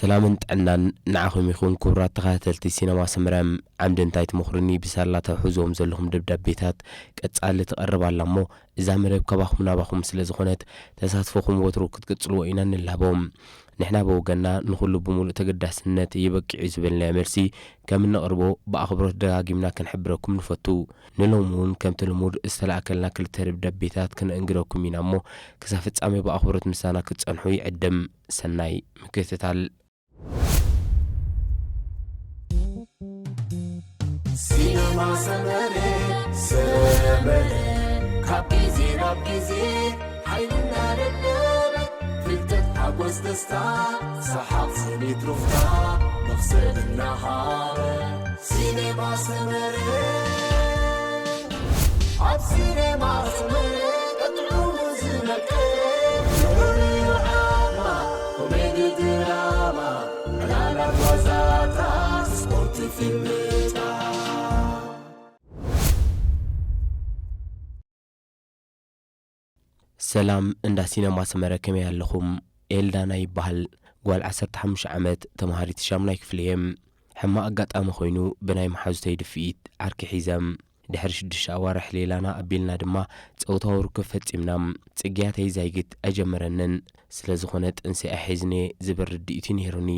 ሰላምን ጥዕናን ንዓኹም ይኹን ክቡራት ተኸታተልቲ ሲነማ ሰመረ። ዓምዲ እንታይ ትመኽሩኒ ብሳላ ተውሕዝዎም ዘለኹም ደብዳቤታት ቀጻሊ ትቐርብ ኣላ እሞ፣ እዛ መደብ ካባኹም ናባኹም ስለ ዝኾነት፣ ተሳትፎኹም ወትሩ ክትቅጽልዎ ኢና ንላቦ። ንሕና ብወገንና ንኹሉ ብምሉእ ተገዳስነት የበቂዑ ዝበልናዮ መልሲ ከም እነቕርቦ ብኣኽብሮት ደጋጊምና ክንሕብረኩም ንፈቱ። ንሎሚ እውን ከምቲ ልሙድ ዝተላእከልና ክልተ ደብዳቤታት ክነእንግደኩም ኢና እሞ፣ ክሳብ ፍጻሜ ብኣኽብሮት ምሳና ክትጸንሑ ይዕድም። ሰናይ ምክትታል። ሲነማ ሰመረ ሰመረ ካብ ግዜ ናብ ግዜ ሓይልና ደደበ ፍልጠት ሓጎስ ደስታ ሰሓቕ ስኒት ሩፍታ መኽሰብ እናሃበ ሲነማ ሰመረ ኣብ ሲነማ ሰመረ ቀጥዑ ዝመቀ ንዑ ዓማ ኮሜዲ ድራማ ዕላላት ዋዛታት ስፖርት ፊልምታት ሰላም እንዳ ሲነማ ሰመረ ከመይ ኣለኹም? ኤልዳና ይበሃል። ጓል ዓሰርተ ሓሙሽተ ዓመት ተምሃሪት ሻምናይ ክፍሊ እየ። ሕማቕ ኣጋጣሚ ኮይኑ ብናይ መሓዙተይ ድፍኢት ዓርኪ ሒዘ። ድሕሪ ሽዱሽተ ኣዋርሕ ሌላና ኣቢልና ድማ ጾታዊ ርክብ ፈጺምና። ጽግያተይ ዛይግት ኣይጀመረንን። ስለ ዝኾነ ጥንሲ ኣይሕዝን እየ ዝብል ርድኢት እዩ ነይሩኒ።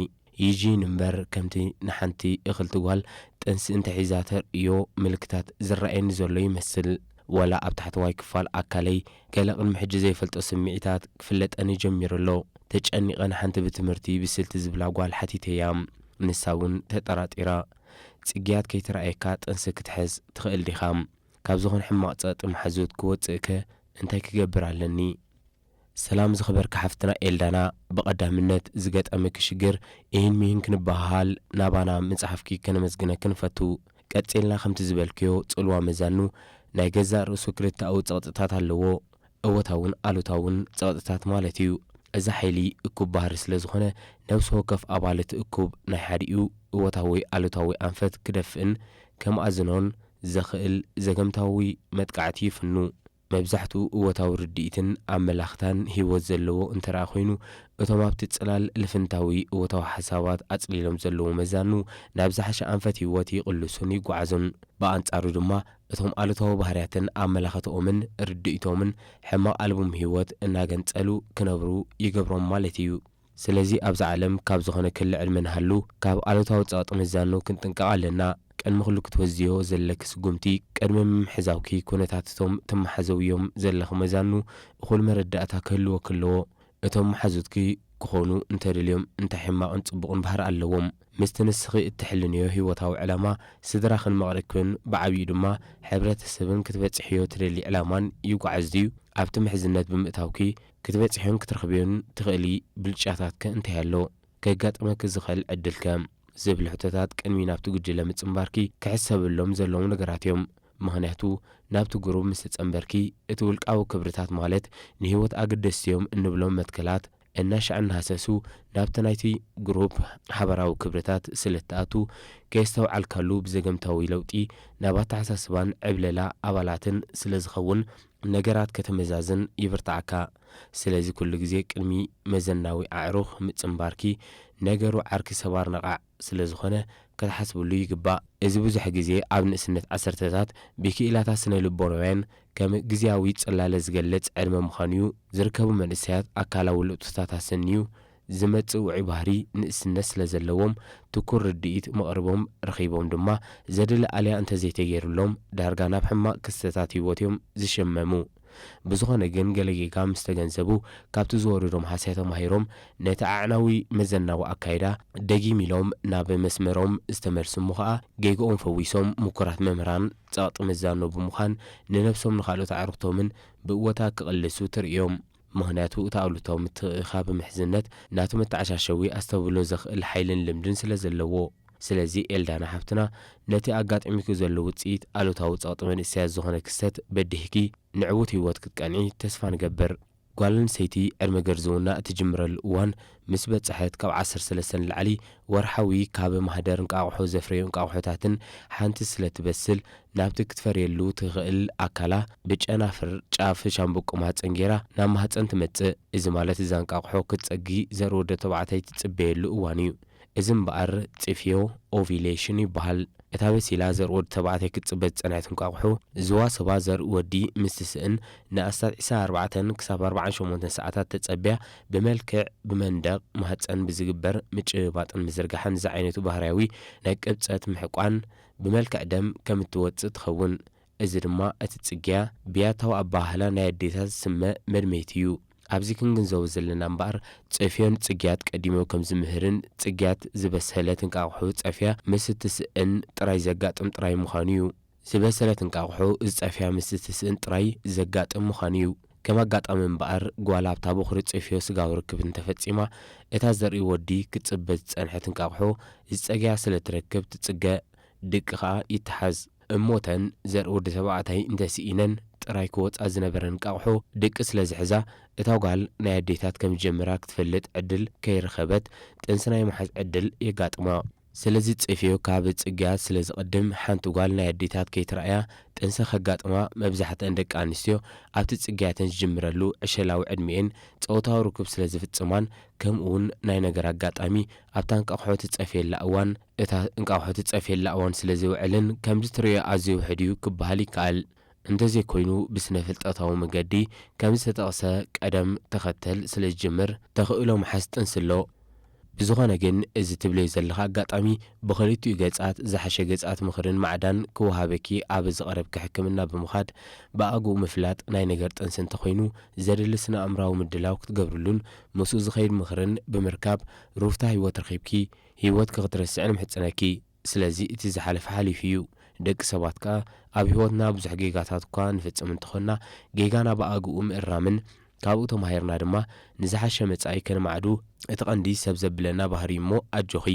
ይጂን እምበር ከምቲ ንሓንቲ እኽልቲ ጓል ጥንሲ እንተሒዛ ተርእዮ ምልክታት ዝረኣየኒ ዘሎ ይመስል። ዋላ ኣብ ታሕተዋይ ክፋል ኣካለይ ገለ ቅድሚ ሕጂ ዘይፈልጦ ስምዒታት ክፍለጠኒ ጀሚሩ ኣሎ። ተጨኒቐ ንሓንቲ ብትምህርቲ ብስልቲ ዝብላ ጓል ሓቲተያ። ንሳ እውን ተጠራጢራ። ጽግያት ከይትረኣየካ ጥንሲ ክትሕዝ ትኽእል ዲኻ? ካብ ዝኾነ ሕማቕ ጸቕጢ መሓዙት ክወጽእከ እንታይ ክገብር ኣለኒ? ሰላም ዝኸበርካ ሓፍትና ኤልዳና፣ ብቐዳምነት ዝገጠመኪ ሽግር ኢሂን ሚሂን ክንበሃሃል ናባና ምጽሓፍኪ ከነመስግነኪ ንፈቱ። ቀጺልና ከምቲ ዝበልክዮ ጽልዋ መዛኑ ናይ ገዛእ ርእሱ ክልተኣዊ ጸቕጥታት ኣለዎ። እወታውን ኣሉታውን ጸቕጥታት ማለት እዩ። እዚ ሓይሊ እኩብ ባህሪ ስለ ዝኾነ ነብሲ ወከፍ ኣባል እቲ እኩብ ናይ ሓዲኡ እወታዊ ኣሉታዊ ኣንፈት ክደፍእን ከመኣዝኖን ዘኽእል ዘገምታዊ መጥቃዕቲ ይፍኑ። መብዛሕትኡ እወታዊ ርድኢትን ኣመላኽታን ህይወት ዘለዎ እንተ ደኣ ኾይኑ፣ እቶም ኣብቲ ጽላል ልፍንታዊ እወታዊ ሓሳባት ኣጽሊሎም ዘለዉ መዛኑ ናብ ዝሓሸ ኣንፈት ህይወት ይቕልሱን ይጓዓዙን። ብኣንጻሩ ድማ እቶም ኣሉታዊ ባህርያትን ኣመላኽታኦምን ርድኢቶምን ሕማቕ ኣልቡም ህይወት እናገንጸሉ ክነብሩ ይገብሮም ማለት እዩ። ስለዚ ኣብዛ ዓለም ካብ ዝኾነ ክሊ ዕድመ ንሃሉ ካብ ኣሉታዊ ጸቕጢ መዛኑ ክንጥንቀቕ ኣለና። ቅድሚ ኩሉ ክትወዝዮ ዘለኪ ስጉምቲ ቅድሚ ምምሕዛውኪ ኩነታት እቶም ትመሓዘውዮም ዘለኺ መዛኑ እኹል መረዳእታ ክህልወኪ ኣለዎ። እቶም መሓዙትኪ ክኾኑ እንተደልዮም እንታይ ሕማቕን ጽቡቕን ባህሪ ኣለዎም? ምስቲ ንስኺ እትሕልንዮ ህይወታዊ ዕላማ ስድራኽን መቕርብክን ብዓብዩ ድማ ሕብረተሰብን ክትበጽሕዮ ትደሊ ዕላማን ይጓዓዝ ድዩ? ኣብቲ ምሕዝነት ብምእታውኪ ክትበጽሕዮን ክትረኽብዮን ትኽእሊ ብልጫታትከ እንታይ ኣሎ? ከጋጥመኪ ዝኽእል ዕድልከ? ዝብሉ ሕቶታት ቅድሚ ናብቲ ጉጅለ ምጽንባርኪ ክሕሰበሎም ዘለዎም ነገራት እዮም። ምኽንያቱ ናብቲ ግሩፕ ምስ ተጸንበርኪ እቲ ውልቃዊ ክብርታት ማለት ንህይወት ኣገደስቲ እዮም እንብሎም መትከላት እናሻዕ እናሃሰሱ ናብቲ ናይቲ ግሩፕ ሓባራዊ ክብርታት ስለ እትኣቱ ከየስተውዓልካሉ ብዘገምታዊ ለውጢ ናብ ኣተሓሳስባን ዕብለላ ኣባላትን ስለ ዝኸውን ነገራት ከተመዛዝን ይብርትዓካ። ስለዚ ኩሉ ግዜ ቅድሚ መዘናዊ ኣዕሩኽ ምጽንባርኪ ነገሩ ዓርኪ ሰባር ነቓዕ ስለ ዝኾነ ክትሓስብሉ ይግባእ። እዚ ብዙሕ ግዜ ኣብ ንእስነት ዓሰርተታት ብክኢላታት ስነ ልቦናውያን ከም ግዝያዊ ጽላለ ዝገልጽ ዕድመ ምዃኑ'ዩ ዝርከቡ መንእሰያት ኣካላዊ ለውጥታት ኣሰንዩ ዝመጽእ ውዑይ ባህሪ ንእስነት ስለ ዘለዎም ትኩር ርድኢት መቕርቦም ረኺቦም ድማ ዘድሊ ኣልያ እንተዘይተገይሩሎም ዳርጋ ናብ ሕማቕ ክስተታት ህይወት እዮም ዝሽመሙ። ብዝኾነ ግን ገለ ጌጋ ምስ ተገንዘቡ ካብቲ ዝወረዶም ሃስያ ተማሂሮም ነቲ ኣዕናዊ መዘናዊ ኣካይዳ ደጊም ኢሎም ናብ መስመሮም ዝተመልሱ እሞ ኸኣ ጌግኦም ፈዊሶም ምኩራት መምህራን ጸቕጢ መዛኖ ብምዃን ንነብሶም ንኻልኦት ኣዕሩኽቶምን ብእወታ ክቕልሱ ትርእዮም። ምኽንያቱ እቲ ኣሉታዊ ምትእኻብ ምሕዝነት ናቱ መተዓሻሸዊ ኣስተብህሎ ዘኽእል ሓይልን ልምድን ስለ ዘለዎ። ስለዚ ኤልዳና ሓፍትና ነቲ ኣጋጢሙኪ ዘሎ ውጽኢት ኣሉታዊ ጸቕጢ መንእሰያት ዝኾነ ክስተት በዲህኪ ንዕዉት ህይወት ክትቀንዒ ተስፋ ንገብር። ጓል ኣንስተይቲ ዕድመ ገርዝውና እትጅምረሉ እዋን ምስ በጽሐት፣ ካብ ዓሰርተ ሰለስተ ንላዕሊ ወርሓዊ ካብ ማህደር እንቃቑሖ ዘፍረዩ እንቃቑሖታትን ሓንቲ ስለ ትበስል፣ ናብቲ ክትፈርየሉ ትኽእል ኣካላ ብጨናፍር ጫፍ ሻምብቆ ማህጸን ጌራ ናብ ማህጸን ትመጽእ። እዚ ማለት እዛ እንቃቑሖ ክትጸጊ ዘርኢ ወዲ ተባዕታይ ትጽበየሉ እዋን እዩ። እዚ እምበኣር ጽፍዮ፣ ኦቪሌሽን፣ ይበሃል። እታ በሲላ ዘርኢ ወዲ ተባዕታይ ክትጽበ ዝጸንሐት እንቋቑሖ፣ ዝዋሰባ ዘርኢ ወዲ ምስ ትስእን ንኣስታት ዕስራን ኣርባዕተን ክሳብ ኣርባዓን ሸሞንተን ሰዓታት ተጸብያ፣ ብመልክዕ ብመንደቕ ማህጸን ብዝግበር ምጭብባጥን ምዝርጋሕን ዝዓይነቱ ባህርያዊ ናይ ቅብጸት ምሕቋን ብመልክዕ ደም ከም እትወጽእ ትኸውን። እዚ ድማ እቲ ጽግያ ብያታዊ ኣበሃህላ ናይ ኣዴታት ዝስመ መድመይቲ እዩ። ኣብዚ ክንግንዘቦ ዘለና እምበኣር፣ ጽፍዮን ጽግያት ቀዲሞ ከም ዝምህርን ጽግያት ዝበሰለት እንቃቑሑ ጸፍያ ምስ እትስእን ጥራይ ዘጋጥም ጥራይ ምዃኑ እዩ። ዝበሰለት እንቃቑሑ ዝጸፍያ ምስ እትስእን ጥራይ ዘጋጥም ምዃኑ እዩ። ከም ኣጋጣሚ እምበኣር፣ ጓል ኣብታ ቦኽሪ ጽፍዮ ስጋዊ ርክብ እንተፈጺማ፣ እታ ዘርኢ ወዲ ክትጽበ ዝጸንሐት እንቃቑሑ ዝጸግያ ስለ ትረክብ ትጽገ፣ ድቂ ኸኣ ይተሓዝ። እሞተን ዘርኢ ወዲ ተባዕታይ እንተስኢነን ጥራይ ክወጻ ዝነበረን እንቃቑሑ ድቂ ስለ ዝሕዛ፣ እታ ጓል ናይ ኣዴታት ከም ዝጀመራ ክትፈልጥ ዕድል ከይረኸበት ጥንሲ ናይ ምሓዝ ዕድል የጋጥማ። ስለዚ ጽፍዮ ካብ ጽግያት ስለ ዝቕድም፣ ሓንቲ ጓል ናይ ኣዴታት ከይትረኣያ ጥንሲ ከጋጥማ፣ መብዛሕትአን ደቂ ኣንስትዮ ኣብቲ ጽግያተን ዝጅምረሉ ዕሸላዊ ዕድሚኤን ጾታዊ ርክብ ስለ ዝፍጽማን፣ ከምኡውን ናይ ነገር ኣጋጣሚ ኣብታ እንቃቑሖ ትጸፍየላ እዋን፣ እታ እንቃቑሖ ትጸፍየላ እዋን ስለ ዝውዕልን፣ ከምዚ ትርእዮ ኣዝዩ ውሑድ እዩ ክበሃል ይከኣል። እንተዘይኮይኑ፣ ብስነ ፍልጠታዊ መገዲ ከም ዝተጠቕሰ ቀደም ተኸተል ስለ ዝጅምር፣ ተኽእሎ ምሓዝ ጥንሲ ኣሎ። ብዝኾነ ግን፣ እዚ ትብልዮ ዘለኻ ኣጋጣሚ ብኽልቲኡ ገጻት ዝሓሸ ገጻት ምኽርን ማዕዳን ክወሃበኪ ኣብ ዝቐረብኪ ሕክምና ብምኻድ ብኣግኡ ምፍላጥ ናይ ነገር ጥንሲ እንተኾይኑ ዘድሊ ስነ ኣእምራዊ ምድላው ክትገብርሉን ምስኡ ዝኸይድ ምኽርን ብምርካብ ሩፍታ ህይወት ረኺብኪ ህይወትኪ ክትርስዒ ንምሕጽነኪ። ስለዚ እቲ ዝሓለፈ ሓሊፉ እዩ። ደቂ ሰባት ከኣ ኣብ ህይወትና ብዙሕ ጌጋታት እኳ ንፍጽም እንተኾንና፣ ጌጋና ብኣግኡ ምእራምን ካብኡ ተማሂርና ድማ ንዝሓሸ መጻኢ ከነማዕዱ እቲ ቀንዲ ሰብ ዘብለና ባህሪ እዩ እሞ ኣጆኺ።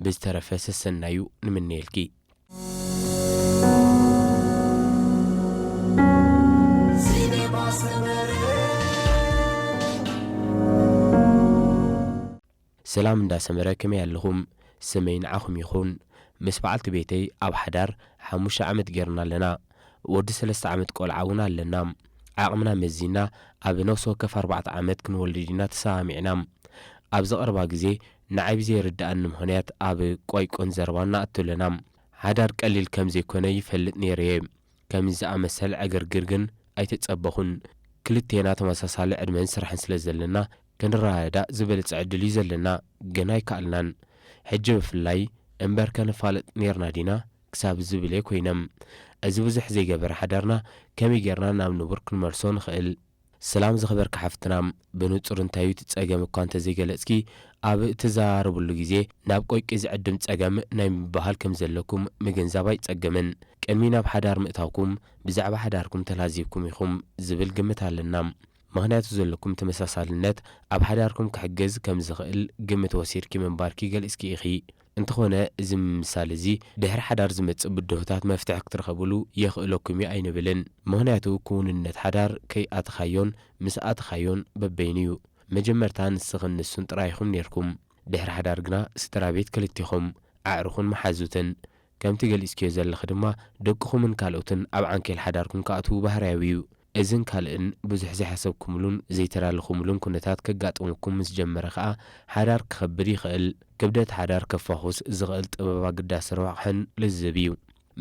ብዝተረፈ ሰሰናዩ ንምነየልኪ። ሰላም እንዳ ሰመረ፣ ከመይ ኣለኹም? ስመይ ንዓኹም ይኹን። ምስ በዓልቲ ቤተይ ኣብ ሓዳር ሓሙሽተ ዓመት ጌርና ኣለና። ወዲ ሰለስተ ዓመት ቆልዓ እውን ኣለና። ዓቕምና መዚና ኣብ ነፍሲ ወከፍ ኣርባዕተ ዓመት ክንወልድ ኢና ተሰማሚዕና። ኣብዚ ቀረባ ግዜ ንዓይ ብዘይርድኣኒ ምኽንያት ኣብ ቆይቆን ዘረባን ንኣቱ ኣለና። ሓዳር ቀሊል ከም ዘይኮነ ይፈልጥ ነይረ እየ። ከምዚ ዝኣመሰለ ዕግርግር ግን ኣይተጸበኹን። ክልቴና ተመሳሳሊ ዕድመን ስራሕን ስለ ዘለና፣ ክንረዳዳእ ዝበለጸ ዕድል እዩ ዘለና፣ ግን ኣይከኣልናን። ሕጂ ብፍላይ፣ እምበር ከነፋልጥ ኔርና ዲና? ክሳብ ዝብለ ኮይነ። እዚ ብዙሕ ዘይገበረ ሓዳርና ከመይ ጌርና ናብ ንቡር ክንመልሶ ንኽእል? ሰላም ዝኸበርኪ ሓፍትና፣ ብንጹር እንታይ እዩ እቲ ጸገም እኳ እንተዘይገለጽኪ፣ ኣብ እትዘራረብሉ ግዜ ናብ ቆይቂ ዝዕድም ጸገም ናይ ምብህሃል ከም ዘለኩም ምግንዛብ ኣይጸግምን። ቅድሚ ናብ ሓዳር ምእታውኩም ብዛዕባ ሓዳርኩም ተላዚብኩም ኢኹም ዝብል ግምት ኣለና። ምኽንያቱ ዘለኩም ተመሳሳልነት ኣብ ሓዳርኩም ክሕግዝ ከም ዝኽእል ግምት ወሲድኪ ምንባርኪ ገሊጽኪ ኢኺ። እንተኾነ፣ እዚ ምምስሳል እዚ ድሕሪ ሓዳር ዝመጽእ ብድሆታት መፍትሒ ክትረኸብሉ የኽእለኩም እዩ ኣይንብልን። ምኽንያቱ፣ ክውንነት ሓዳር ከይኣተኻዮን ምስ ኣተኻዮን በበይኑ እዩ። መጀመርታ ንስኽን ንሱን ጥራይ ኢኹም ኔርኩም። ድሕሪ ሓዳር ግና ስድራ ቤት ክልቴኹም፣ ኣዕሩኽን መሓዙትን። ከምቲ ገሊጽክዮ ዘለኺ ድማ፣ ደቅኹምን ካልኦትን ኣብ ዓንኬል ሓዳርኩም ክኣትዉ ባህርያዊ እዩ። እዝን ካልእን ብዙሕ ዘይሓሰብኩምሉን ዘይተዳለኹምሉን ኩነታት ከጋጥመኩም ምስ ጀመረ ከኣ፣ ሓዳር ክኸብድ ይኽእል። ክብደት ሓዳር ከፋኹስ ዝኽእል ጥበብ ኣገዳሲ ረቋሕን ልዝብ እዩ።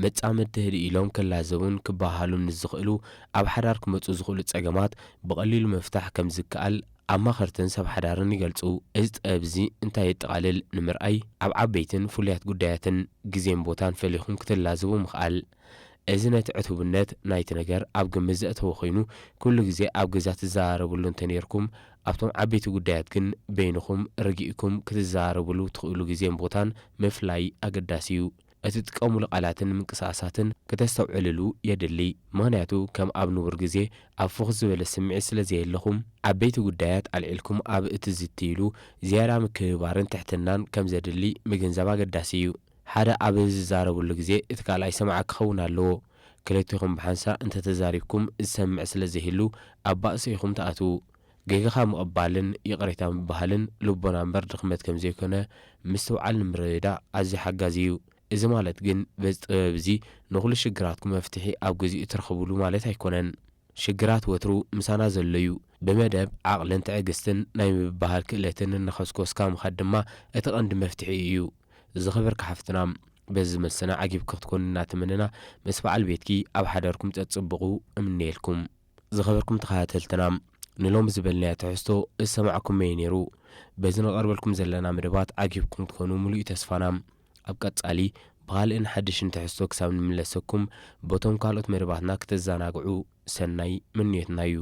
መጻምድቲ ህድእ ኢሎም ክላዘቡን ክበሃሃሉን ንዝኽእሉ፣ ኣብ ሓዳር ክመጹ ዝኽእሉ ጸገማት ብቐሊሉ ምፍታሕ ከም ዝከኣል ኣማኸርትን ሰብ ሓዳርን ይገልጹ። እዚ ጥበብ እዚ እንታይ የጠቓልል ንምርኣይ፣ ኣብ ዓበይትን ፍሉያት ጉዳያትን ግዜን ቦታን ፈሊኹም ክትላዘቡ ምኽኣል። እዚ ነቲ ዕቱብነት ናይቲ ነገር ኣብ ግምት ዘእተወ ኮይኑ፣ ኩሉ ግዜ ኣብ ገዛ ትዘራረብሉ እንተኔርኩም፣ ኣብቶም ዓበይቲ ጉዳያት ግን በይንኹም ርጊእኩም ክትዘራረብሉ ትኽእሉ ግዜን ቦታን ምፍላይ ኣገዳሲ እዩ። እትጥቀሙሉ ቃላትን ምንቅስቓሳትን ክተስተውዕልሉ የድሊ። ምኽንያቱ፣ ከም ኣብ ንቡር ግዜ ኣብ ፍኹስ ዝበለ ስምዒት ስለ ዘየለኹም፣ ዓበይቲ ጉዳያት ኣልዒልኩም ኣብ እትዝትይሉ፣ ዝያዳ ምክብባርን ትሕትናን ከም ዘድሊ ምግንዛብ ኣገዳሲ እዩ። ሓደ ኣብ ዝዛረብሉ ግዜ እቲ ካልኣይ ሰማዒ ክኸውን ኣለዎ። ክልቴኹም ብሓንሳእ እንተተዛሪብኩም ዝሰምዕ ስለ ዘይህሉ ኣብ ባእሲ ኢኹም ትኣትዉ። ጌጋኻ ምቕባልን ይቕሬታ ምብሃልን ልቦና እምበር ድኽመት ከም ዘይኮነ ምስትውዓል ንምርድዳእ ኣዝዩ ሓጋዚ እዩ። እዚ ማለት ግን በዚ ጥበብ እዚ ንኹሉ ሽግራትኩም መፍትሒ ኣብ ግዚኡ ትረኽብሉ ማለት ኣይኮነን። ሽግራት ወትሩ ምሳና ዘሎ እዩ። ብመደብ ዓቕልን ትዕግስትን ናይ ምብህሃል ክእለትን እናኸስኮስካ ምኻድ ድማ እቲ ቀንዲ መፍትሒ እዩ። ዝኸበርካ ሓፍትና፣ በዚ መልስና ዓጊብኪ ክትኮኒ እናተመነና፣ ምስ በዓል ቤትኪ ኣብ ሓዳርኩም ጸጽብቑ እምነየልኩም። ዝኸበርኩም ተኸታተልትና፣ ንሎሚ ዝበልናዮ ትሕዝቶ ዝሰማዕኩሞ እዩ ነይሩ። በዚ ንቐርበልኩም ዘለና መደባት ዓጊብኩም ክትኮኑ ምሉእ ተስፋና። ኣብ ቀጻሊ ብኻልእን ሓድሽን ትሕዝቶ ክሳብ ንምለሰኩም፣ በቶም ካልኦት መደባትና ክትዘናግዑ ሰናይ ምንዮትና እዩ።